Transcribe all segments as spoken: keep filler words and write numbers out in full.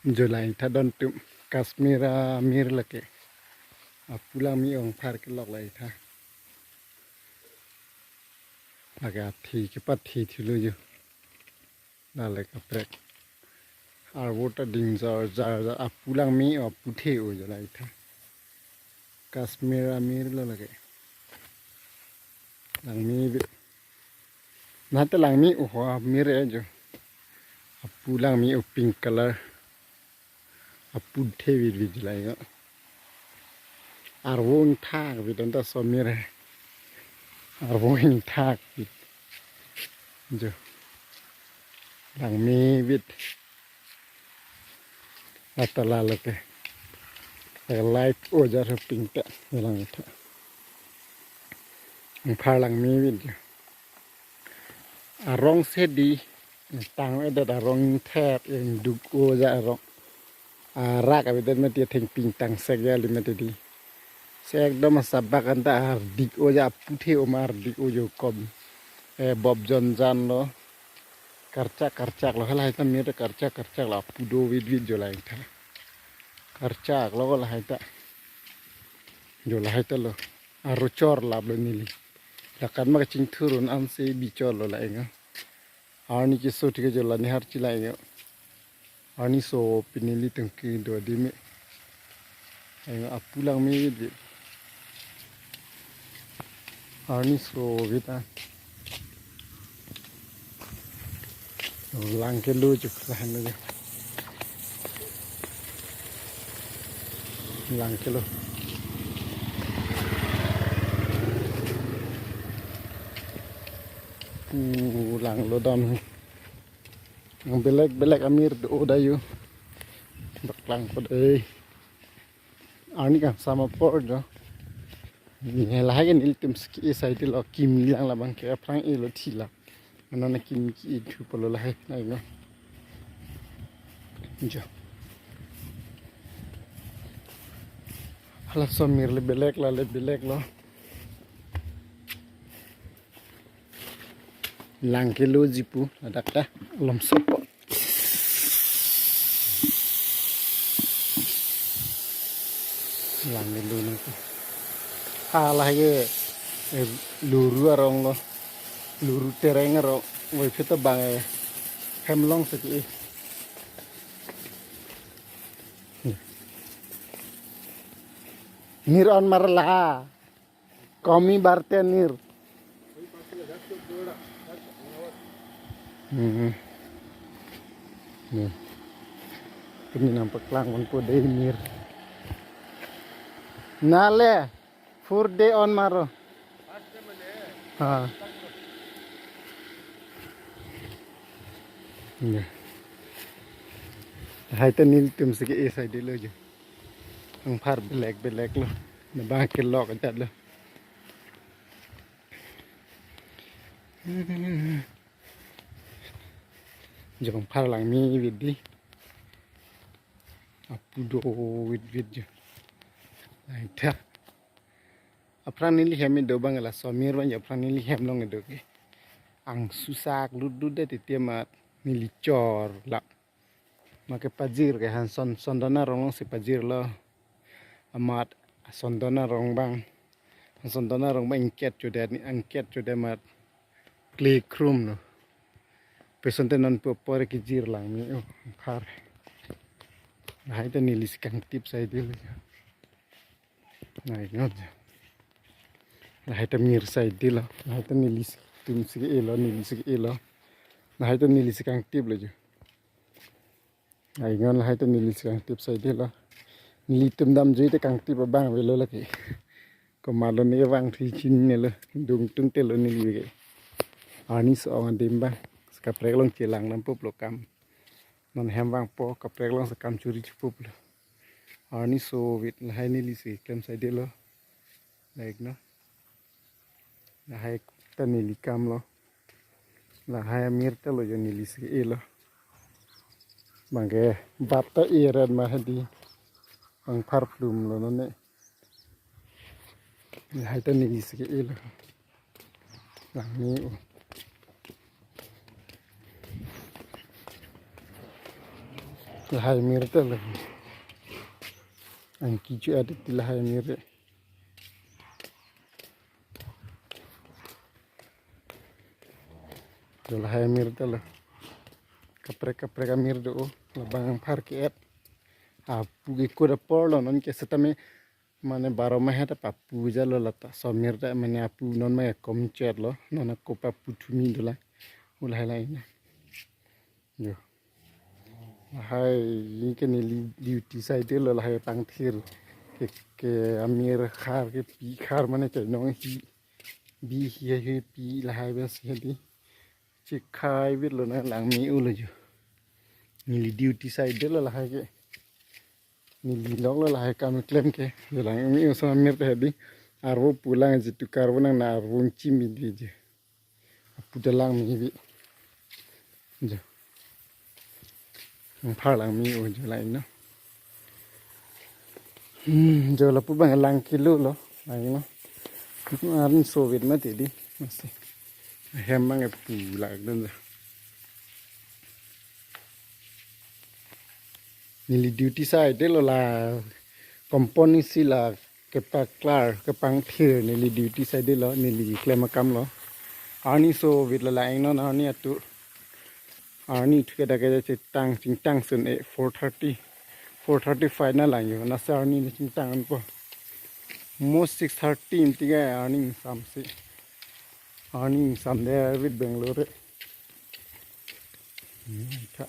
Jo, langtha don atum, Kashmir amir lake. Apu langme-o, angphar kelok langtha. Lake athi kepathi thilo jo. Lale kaprek. Arvo ta ding jar jar jar, apu langme-o, apu the-o jo langtha. Kashmir amir lo lake. Langme bit. Nahata langme-o ho amir e jo. Apu langme-o, pink color. Apu the bit bit lang jo. Arvo ingthak bit anta somir e. Arvo ingthak bit. Jo. Langme bit. Atala lake. Light o jar pink ta langtha. Angphar langme bit jo. Arong si di tang-edet, arong thep ingduk-o ja arong. Arak avedet mati, thengpi ingtang sek ja li mati di. Si ekdom asabak anta ardik-o ja, apu the-o ma ardik-o jo kom. E, bob jonjan lo. Karchak karchak lo, halahai ta mir karchak karchak lo, apu do bit bit jo langtha. Karchak lo ko lahai ta. Jo lahai ta lo. Aro chor lap lo neli. Lakan ma kachingthur un ansi bichor lo la enga. Arni keso thik jo la nihar chi la enga. Arni so pini neli tengki do di me. Enga apu langme di. Arni so bit a. Lang kelo juk lahan aja. Lang kelo. Uh, lang lo dam. Yang belek belek amir do da yo. Bak lang ko dei. Arni kangsam apor jo. Lahai ke nelitum siki-e side lo, kimi lang labang ke aphrang e lo thila. Anona kimi ki-e thu pulo lahai na ino. Jo. Hala somir le belek, lale belek lo. Lang kelo jipu ladak ta, lom sopo. Lang kelo nangko. Hala ke, eh, luru arong lo. Luru tereng arong. Woi, pita bang, eh, hem long seki, eh. Nir on mar la. Kami barte nir. Hmm. Nih. Kami nampak lang man po dei nir. Nale, fur de on maro. Ha. Nih. Lahai ta nelitum siki-e side lo jo. Angphar belek belek lo. Nabang kelok ajat lo. Jo, angphar langme bit di. Apu do bit bit jo. Langtha. Aphrang neli hem do bang la somir bang jo, aphrang neli hem long do ke. Angsusak lut lut det titi amat neli chor la. Make pajir ke han son, sondona rong si pajir lo. Amat sondona rong bang. Han sondona rong bang ingket chodet ni, ingket chodet amat kle krum lo. Pesonte non po por kejir langme-o, phar. Lahai ta neli si kangtip side lo. Nai ngot. Lahai ta mir side lo. Lahai ta nelitum siki-e lo, neli siki-e lo. Lahai ta neli si kangtip lo jo. Ai ngon lahai ta neli si kangtip side lo. Nelitum damjui te kangtip abang avelo lake. Komatlo ne vang thi chinine lo. Dungtung te lo neli ke. Arni so-ong adim bang. Kaprek long chelang dam pup lo kam. Non hem vangpo, kaprek long si kam chori chipup lo. Arni so bit lahai neli si klem side lo. Like no. Lahai ta neli kam lo. Lahai amir ta lo jo neli si-e lo. Bang ke bap ta e red ma hadi. Bang phar plum lo non ne. Lahai ta neli si-e lo. Langme-o. Lahai mir ta lo. Angki chu adet ti lahai mir. Lahai mir ta lo. Kaprek kaprek amir do, labang angphar ke-et. Apu ke kuda porlo non ke setame mane baro mahe ta papu jalo lata. Somir ta mane apu non ma kom chet lo. Non ako papu thumi dola. Ulahai lai na. Jo. Lahai ke neli duty side lo lahai pangthir. Ke, ke amir khar ke pi khar mane ke nong hi. Bi hi hi pi lahai ben si di. Chikhai bit lo na langmi ulo jo. Neli duty side lo lahai ke. Neli lok lo lahai kam klem ke. Jo langmi uso amir ta di. Arvo pulang jitu karvo nang na arvo chimi di jo. Apu ta langmi bi. Jo. Angphar langmi o jo lain no. Hmm, jo lapu bang lang kilo lo, lain no. Arni sovit mati di, masih. Hem bang pu lak dun jo. Neli duty side lo la company si la kepaklar, kepangthir neli duty side lo, neli klem akam lo. Arni sovit lo lain non arni atu. Arni thu ke dak ke chingtang, chingtang sun e four thirty, four thirty-five na lang jo. Nasa arni ni chingtang an po. Mo six thirty imti ke arni samsi. Arni samde with Bangalore. Hmm, tha.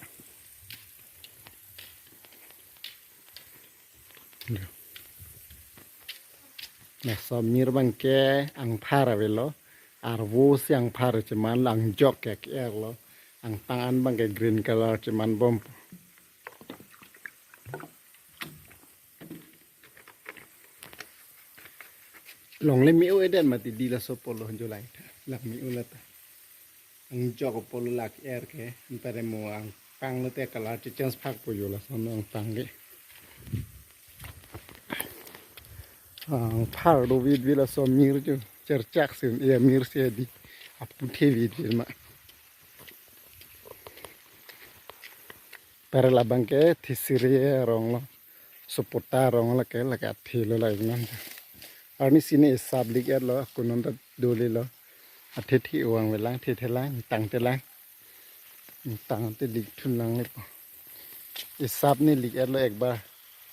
Laso mir bang ke angphar avelo, arvo si angphar cheman lo, angjok ke ke-er lo, angtang an bang ke green color cheman bom. Longle mi-o edet mati di laso polo jo lang tha, langmi-o lata. Angjok polo lak er ke, antare mo angtang lote color che change phak po jo laso no angtang ke. Angphar do vit vit laso mir jo, cherchak sin e mir si di, apu the vit vit ma. Pare labang ke thisiri arong lo. Sopota arong lo ke lake athe lo la ingnan. Arni sini isap lik-et lo, kunon ta doli lo. Athe thi uang velang, the the lang, tang te lang. Tang te lik thun lang le po. Isap ni lik-et lo ekbar.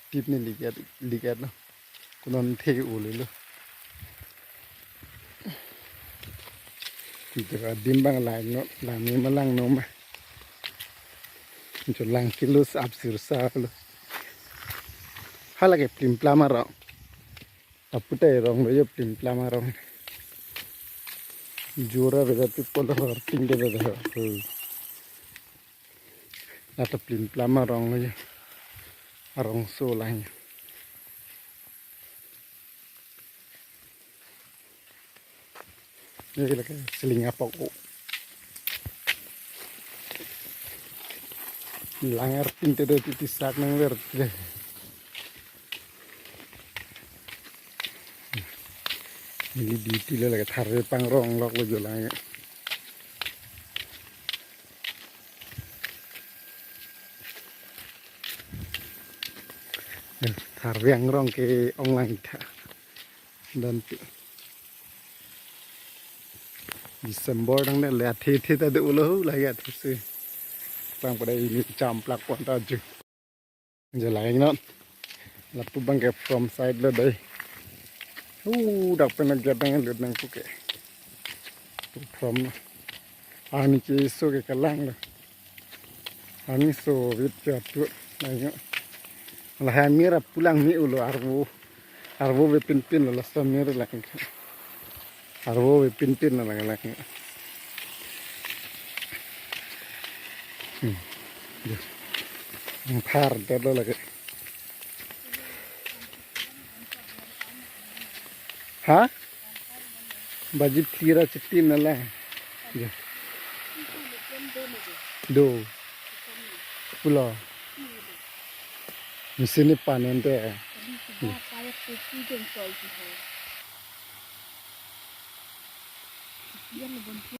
Tip ni lik-et, lik-et lo. Kunon the uli lo. Tito adim bang lang no, langmi ma lang no ma. Cho lang kilo sap sirsa lo. Hala ke plim plam arong. Apu ta arong lo jo plim plam arong. Jora beda people lo ting de beda. Lata plim plam arong lo jo. Arongso lang jo. Ini lake seling apok o. Lang er pinte do titi sak nang ver de. Neli duty lo lake tharve pangrong lok lo jo lang. Tharve angrong ke-ong lang tha. Dan pi. December dang le athe the ta do lo la ya thu si. Pang pada ini champlak pon ta ju. Je lain non. Lapu bang ke from side lo dei. Hu dak pen ag jadang lut nang pu ke. From arni ke so ke kalang lo. Arni so vit ke atu. Lain non. Lahai mir apu langmi ulo arvo. Arvo ve pinpin lo laso mir lang. Arvo ve pinpin lo lang lang. Hmm. Angphar det lo lake. Ha? Baji phli ra chitim na lang. Do. Pulo. Mesin ni panen te.